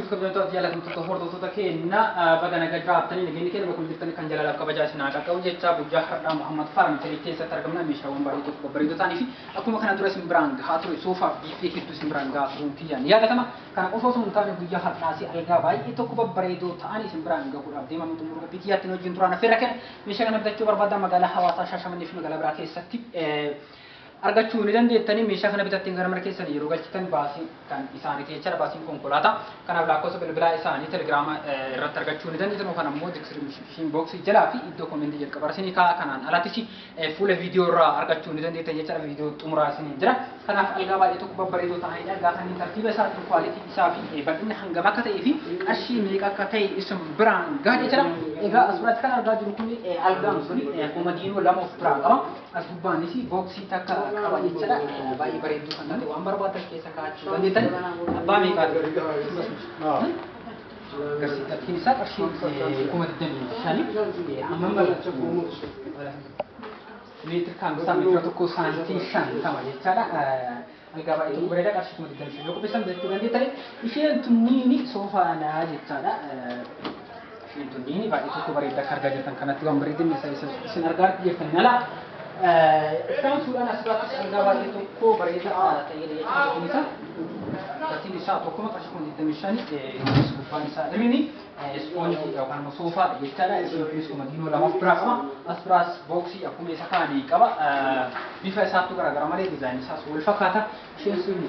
Akkam jirtu kabajamtoota jaallatamtoota hordoftoota keenya baga nagaa jiraattanii nageenyi keenya bakka jirtanii kan jaalalaaf kabajaa isin haa qaqqabu jecha guyyaa har'aa Muhammad Farniicharii keessatti argamna meeshaawwan baay'ee tokko babbareedoo ta'anii fi akkuma kana dura isin biraan gahaa ture soofaaf biiffee hedduu isin biraan gahaa turuun kiyyaan yaadatama. Kana qofa osoo hin taane guyyaa har'aas algaa baay'ee tokko babbareedoo ta'an isin biraan gahuudhaaf deemamu xumuruu qophii kiyyaatti wajjin turaan affeerra kenna. Meeshaa kana bitachuu barbaadan magaalaa Hawaasaa, Shaashamannee fi magaalaa biraa keessatti argachuu ni dandeettanii. Meeshaa kana bitattiin gara mana keessanii yeroo galchitan baasii kan isaaniiti jechaadha, baasiin konkolaataa. Kanaaf lakkoofsa bilbilaa isaanii telegiraama irratti argachuu ni dandeettan yookaan ammoo description box jalaa fi iddoo commentii jalqaba isinii kaa'a. Kanaan alattis fuula viidiyoo irraa argachuu ni dandeettan jechaadha, viidiyoo xumuraa isinii jira. Kanaaf algaa baay'ee tokko babbareedoo ta'anidha. Algaa kanneen tartiiba isaatiin quality isaa fi bal'inni hangam akka ta'ee fi qarshii meeqa akka ta'e isin biraan gaha jechaadha. Egaa as biratti kan argaa jiru kun algaan sun komadiinoo lama of biraa qaba. As gubbaanis boxii takka qaba jechaadha. Baay'ee bareedduu kan taate waan barbaadan keessa kaa'achuu dandeettan. Abbaa meeqaati? Gatiin isaa qarshii 25,000. Hammam bal'atu? Meetira kaamsaa meetira 1 saantii 50 jechaadha. Algaa baay'ee tokko bareeda qarshii 25,000 yoo qopheessan bitachuu dandeettan. Isheen tunniini soofaadha jechaadha. Isheen tunniini baay'ee tokko bareeda akka argaa jirtan kanatti waan bareedinni isaa isin argaa jirtan ala. Isaan suuraan asirrattis algaa baay'ee tokko bareedaa ta'edha jechuudha. Gatiin isaa tokkuma qarshii 25,000, innis gubbaan isaa irrini ispoonjii yookaan immoo soofaadha jechaadha. Isheen kunis komadiinoo lama of biraa qaba. As biraas boxii akkuma isa kaanii qaba. Bifa isaattu garaagara malee designii isaas wal fakkaata. Isheen sun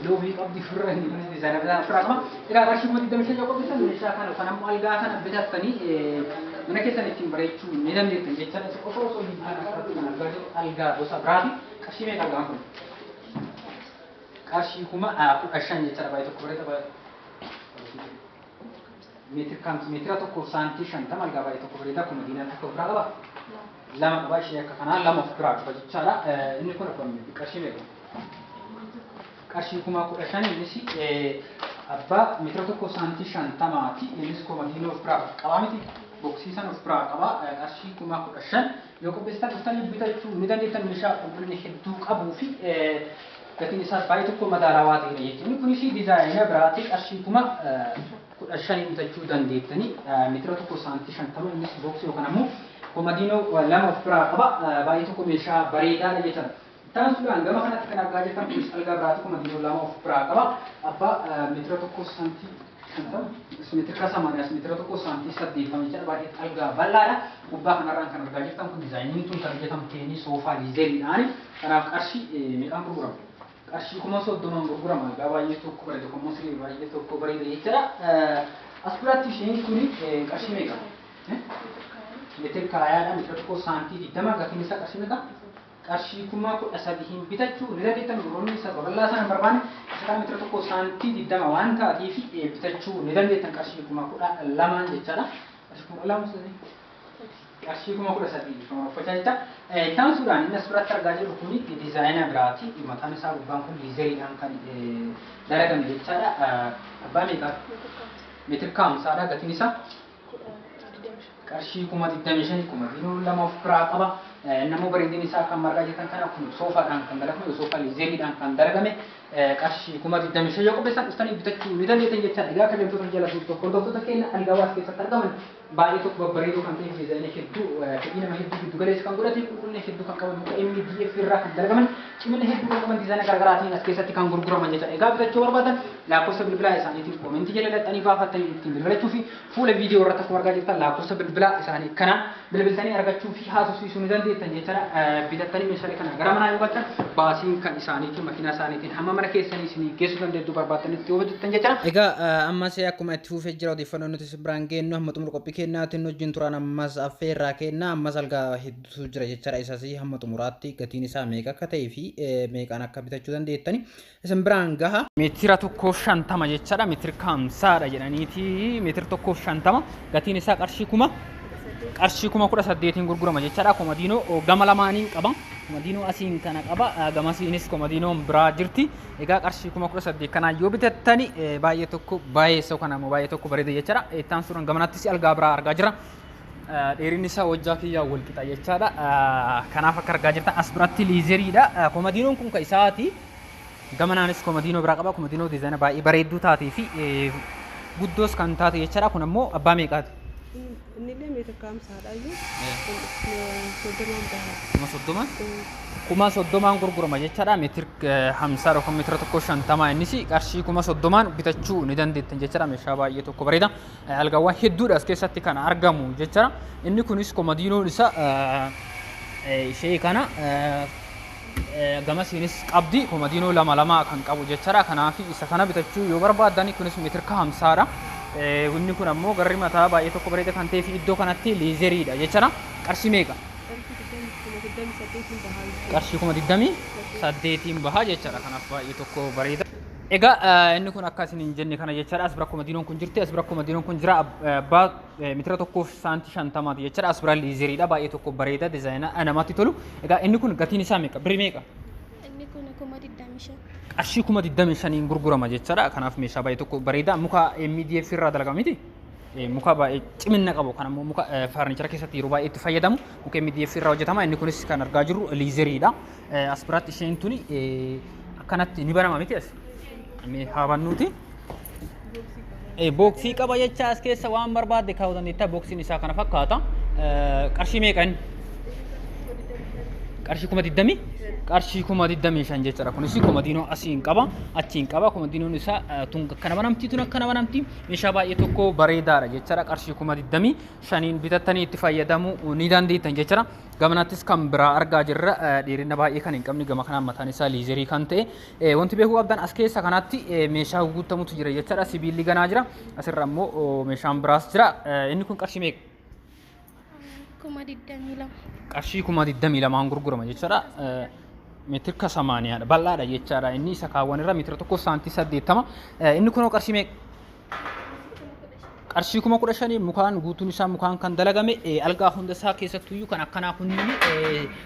loobii qabdi furra, inni kunis designii biraa ofirraa qaba. Egaa qarshii 25,000 yoo qopheessan meeshaa kana yookaan ammoo algaa kana bitattanii mana keessan ittiin bareechuu ni dandeettan jechaadha. Isa qofa osoo hin taane asirratti kan argaa jiru algaa gosa biraati. Qarshii meeqa algaan kun? Qarshii 15,000 jechaadha. Baay'ee tokko bareeda, baay'ee. Meetira kaamsi meetira 1 saantii 50, algaa baay'ee tokko bareeda. Komadiinaa takka of biraa qaba. Lama qaba, ishee akka kanaa lama of biraa qaba jechaadha. Inni kun akkuma qarshii meeqa? Qarshii 15,000. Innis abbaa meetira 1 saantii 50ti. Innis komadiinoo of biraa qabaa miti. Boxii sana of biraa qaba. Qarshii 15,000 yoo qopheessitan dhuftanii bitachuu ni dandeettan, meeshaa qulqullina hedduu qabuu fi gatiin isaas baay'ee tokko madaalawaa ta'edha jechuudha. Inni kunis designa biraati, qarshii 15,000 bitachuu dandeettanii, meetira 1 saantii 50, innis boxii yookaan ammoo komadiinoo lama of biraa qaba. Baay'ee tokko meeshaa bareedaadha jechuudha. Taansuudhaan gama kanatti kan argaa jirtan kunis algaa biraati, komadiinoo lama of biraa qaba. Abbaa meetira 1 saantii 50, meetira 80, meetira 1 saantii 80 jechuudha. Baay'ee algaa bal'aadha. Gubbaa kanarraan kan argaa jirtan kun designiin tun kan hojjetamteeni soofaa leatheriidhaani. Kanaaf qarshii meeqaan gurgurama? Qarshii 30,000 gurgurama. Algaa baay'ee tokko bareeda, kuma siree baay'ee tokko bareeda jechuudha. As biratti isheen kuni qarshii meeqa? Meetira kaayaadha, meetira 1 saantii 20, gatiin isaa qarshii meeqa? Qarshii 13,000 bitachuu ni dandeettan. Warroonni isa babal'aa sana hin barbaanne isa kana meetira 1 saantii 20 waan taateef bitachuu ni dandeettan qarshii 12,000 jechaadha. Qarshii 12,000 sadii? Qarshii 13,000 uffachaa jecha. Taansuudhaan inni as biratti argaa jirru kuni designa biraati. Mataan isaa gubbaan kun leatheriidhaan kan dalagame jechaadha. Abbaa meeqaa? Meetira kaamsaadha. Gatiin isaa qarshii 25,000, komadiinoo lama of biraa qaba. Namoo bareedinni isaa kan margaa jirtan kana kun soofaadhaan kan dalagame, soofaa leatheriidhaan kan dalagame, qarshii 25,000 yoo qopheessan dhuftanii bitachuu ni dandeettan jechaadha. Egaa kabajamtoota jaallattoota hordoftoota keenya, algaawwan as keessatti argaman baay'ee tokko babbareedoo kan ta'e, designii hedduu fedhii nama hedduu giddu galeessa kan godhate, qulqullina hedduu kan qaban, muka MDF irraa kan dalagaman, cimina hedduu kan qaban, designa garaagaraatiin as keessatti kan gurguraman jechaadha. Egaa bitachuu barbaadan lakkoofsa bilbilaa isaaniitiin commentii jala dhaqxanii baafattanii ittiin bilbilachuu fi fuula viidiyoo irratti akkuma argaa jirtan lakkoofsa bilbilaa isaanii kanaan bilbiltanii argachuu fi haasofsiisuu ni dandeettan jechaadha. Bitattanii meeshaalee kana gara manaa yoo galchan baasiin kan isaaniitiin makiinaa isaaniitiin hamma mana keessanii isinii geessuu dandeettu barbaaddanitti yoo bitattan jechaadha. Egaa ammas akkuma itti fufee jira odeeffannoo nuti si biraan geenyu, hamma xumura qophii kennaatiin wajjin turan ammas affeerraa kenna. Ammas algaa hedduutu jira jechaadha. Isas hamma xumuraatti gatiin isaa meeqa akka ta'ee fi meeqaan akka bitachuu dandeettani isin biraan gaha. Meetira 1.50 jechaadha. Meetira kaamsaadha jedhaniiti, meetira 1.50, gatiin isaa qarshii 18,000 gurgurama jechaadha. Komadiinoo gama lamaaniin qaba. Komadiinoo asiin kana qaba. Gamasiinis komadiinoon biraa jirti. Egaa qarshii 18,000 kanaan yoo bitattani baay'ee tokko baay'eessa yookaan ammoo baay'ee tokko bareeda jechaadha. Ittaan suuraan gamanattis algaa biraa argaa jira. Dheerinni isaa hojjaa kiyyaa wal qixa jechaadha. Kanaaf akka argaa jirtan as biratti leatheriidha. Komadiinoon kun kan isaati. Gamanaanis komadiinoo biraa qaba. Komadiinoo designa baay'ee bareedduu taatee fi Guddoos kan taate jechaadha. Kun ammoo abbaa meeqaati? Innillee meetira 50dha iyyuu. 30n baha. 30,000? 30,000n gurgurama jechaadha. Meetir 50 yookaan meetira 1.50 innis qarshii 30,000n bitachuu ni dandeettan jechaadha. Meeshaa baay'ee tokko bareeda. Algaawwan hedduudha as keessatti kan argamu jechaadha. Inni kunis komadiinoon isaa ishee kana gamasiinis qabdi. Komadiinoo lama lama kan qabu jechaadha. Kanaaf isa kana bitachuu yoo barbaaddan kunis meetira 50dha. Inni kun ammoo garri mataa baay'ee tokko bareeda kan ta'ee fi iddoo kanatti leezeriidha jechaadha. Qarshii meeqa? Qarshii 28n bahaa jechuudha. Qarshii 28,000n bahaa jechaadha. Kanaaf baay'ee tokko bareeda. Egaa inni kun akka isin hin jenne kana jechaadha. As bira komadiinoon kun jirti. As bira komadiinoon kun jira. Abbaa meetira 1 fi saantii 50ti jechaadha. As bira leezeriidha. Baay'ee tokko bareeda. Dizaayina namatti tolu. Egaa inni kun gatiin isaa meeqa? Birrii meeqa? Inni kun 25,000. Qarshii 25,000n gurgurama jechaadha. Kanaaf meeshaa baay'ee tokko bareeda. Muka MDF irraa dalagama miti? Muka baay'ee cimina qabu kan ammoo muka furniture keessatti yeroo baay'ee itti fayyadamu muka MDF irraa hojjetama. Inni kunis kan argaa jirru leatheriidha. As biratti isheen tuni akkanatti ni banama miti as? Mee haa bannuuti. Booksii qaba jecha as keessa waan barbaadde kaa'uu dandeetta. Booksiin isaa kana fakkaata. Qarshii meeqa inni? Qarshii 20,000? Qarshii 25,000 jechuudha. Kunis komadiinoo asiin qaba, achiin qaba. Komadiinoon isaa tun akkana banamti, tun akkana banamti. Meeshaa baay'ee tokko bareedaadha jechuudha. Qarshii 25,000n bitattanii itti fayyadamuu ni dandeettan jechuudha. Gamanattis kan biraa argaa jirra. Dheerina baay'ee kan hin qabne gama kanaan mataan isaa leatherii kan ta'e. Wanti beekuu qabdan as keessa kanatti meeshaa guutamutu jira jechuudha. Sibiilli ganaa jira. Asirra immoo meeshaan biraas jira. Inni kun qarshii meeqa? 22,000. Qarshii 22,000n gurgurama jechuudha. Meetirka 80dha. Bal'aadha jechaadha. Inni isa kaawwan irra meetira 1 saantii 80. Inni kunoo qarshii meeqa? Qarshii 15,000. Mukaan guutuun isaa mukaan kan dalagame algaa hunda isaa keessattuyyuu kan akkanaa kunniin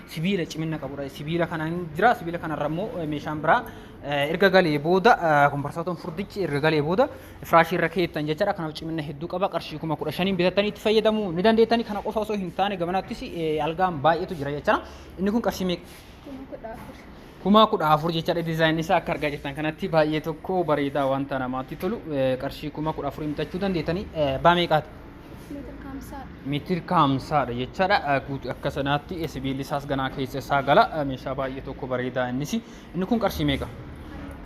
sibiila cimina qabudha. Sibiila kanaan jira. Sibiila kanarra immoo meeshaan biraa erga galee booda komparsaatoon furdichi erga galee booda firaashii irra keettan jechaadha. Kanaaf cimina hedduu qaba. Qarshii 15,000n bitattanii itti fayyadamuu ni dandeettanii. Kana qofa osoo hin taane gamanattis algaan baay'eetu jira jechaadha. Inni kun qarshii meeqa? 14,000. 14,000 jechaadha. Dizaayinni isaa akka argaa jirtan kanatti baay'ee tokko bareedaa wanta namatti tolu qarshii 14,000 bitachuu dandeettanii. Baa meeqaati? Meetira 50dha. Meetirka 50dha jechaadha. Akka sanaatti sibiilli isaas ganaa keessa isaa gala. Meeshaa baay'ee tokko bareedaa innis. Inni kun qarshii meeqa?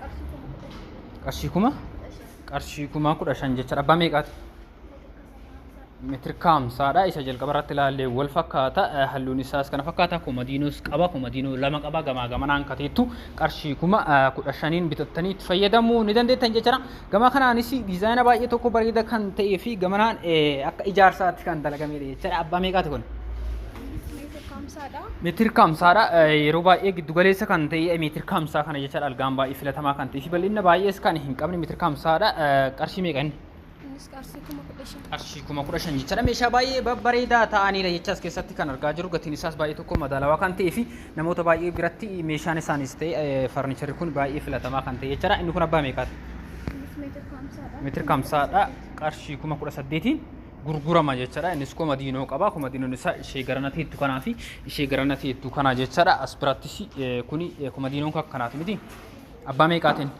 Qarshii 15,000. Qarshii kuma? Qarshii 15,000 jechaadha. Abbaa meeqaati? Meetirka 50dha. Isa jalqaba irratti ilaallee wal fakkaata. Halluun isaas kana fakkaata. Komadiinos qaba. Komadiinoo lama qaba. Gamaa gamanaan kateettu qarshii 15,000n bitattanii itti fayyadamuu ni dandeettan jechaadha. Gama kanaanis diizaayina baay'ee tokko bareeda kan ta'ee fi gamanaan akka ijaarsaatti kan dalagamedha jechaadha. Abbaa meeqaati kun? Meetirka 50dha. Meetirka 50dha. Yeroo baay'ee giddugaleessa kan ta'e meetirka 50 kana jechaadha. Algaan baay'ee filatamaa kan ta'ee fi bal'ina baay'ees kan hin qabne meetirka 50dha. Qarshii meeqa inni? Innis qarshii 15,000. Qarshii 15,000 jechaadha. Meeshaa baay'ee babbareedaa ta'anidha jecha as keessatti kan argaa jirru. Gatiin isaas baay'ee tokko madaalawaa kan ta'ee fi namoota baay'ee biratti meeshaan isaanis ta'e furnitureri kun baay'ee filatamaa kan ta'e jechaadha. Inni kun abbaa meeqaati? Innis meetirka 50dha. Meetirka 50dha. Qarshii 18,000n gurgurama jechaadha. Innis komadiinoo qaba. Komadiinoon isaa ishee garana teettu kanaa fi ishee garana teettu kana jechaadha. As birattis kuni komadiinoon kan akkanaati miti. Abbaa meeqaatiin?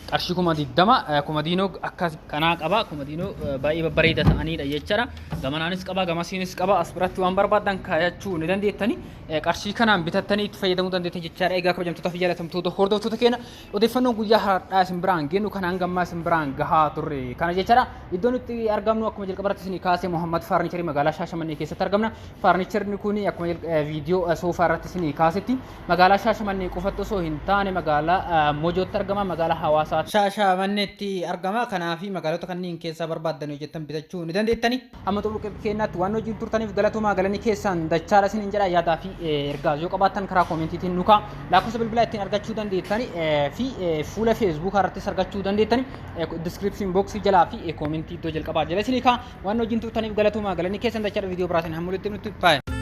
Qarshii 20,000. Komadiinoo akka kanaa qaba. Komadiinoo baay'ee babbareeda ta'anidha jechaadha. Gamanaanis qaba, gamasiinis qaba. As biratti waan barbaadan kaayachuu ni dandeettani. Qarshii kanaan bitattanii itti fayyadamuu dandeettan jechaadha. Egaa kabajamtoota fi jaallatamtoota hordoftoota keenya, odeeffannoon guyyaa har'aa isin biraan geenyu kanaan gammaa isin biraan gahaa turre kana jechaadha. Iddoon itti argamnu akkuma jalqaba irratti isin kaasee Muhammad Furniture magaalaa Shaashamannee keessatti argamna. Furnitureni kun akkuma viidiyoo soofaa irratti isin kaasetti magaalaa Shaashamannee qofatti osoo hin taane magaalaa Mojootti argama, magaalaa Hawaasaa Shaashamanneetti argama. Kanaaf magaalota kanneen keessaa barbaaddan hojjettan bitachuu ni dandeettani. Amma xumura keenyaatti waan hojii turtaniif galatoomaa, galanii keessan dachaadha isiniin jedha. Yaadaa fi ergaa yoo qabaattan karaa commentiitiin nu ka'a. Lakkoofsa bilbilaa ittiin argachuu dandeettani fi fuula Facebookaa irrattis argachuu dandeettani description boxii jalaa fi commentii iddoo jalqabaa jala isinii ka'a. Waan hojiin turtaniif galatoomaa, galanii keessan dachaadha. Viidiyoo biraatiin hamma walitti nutti baay'ee.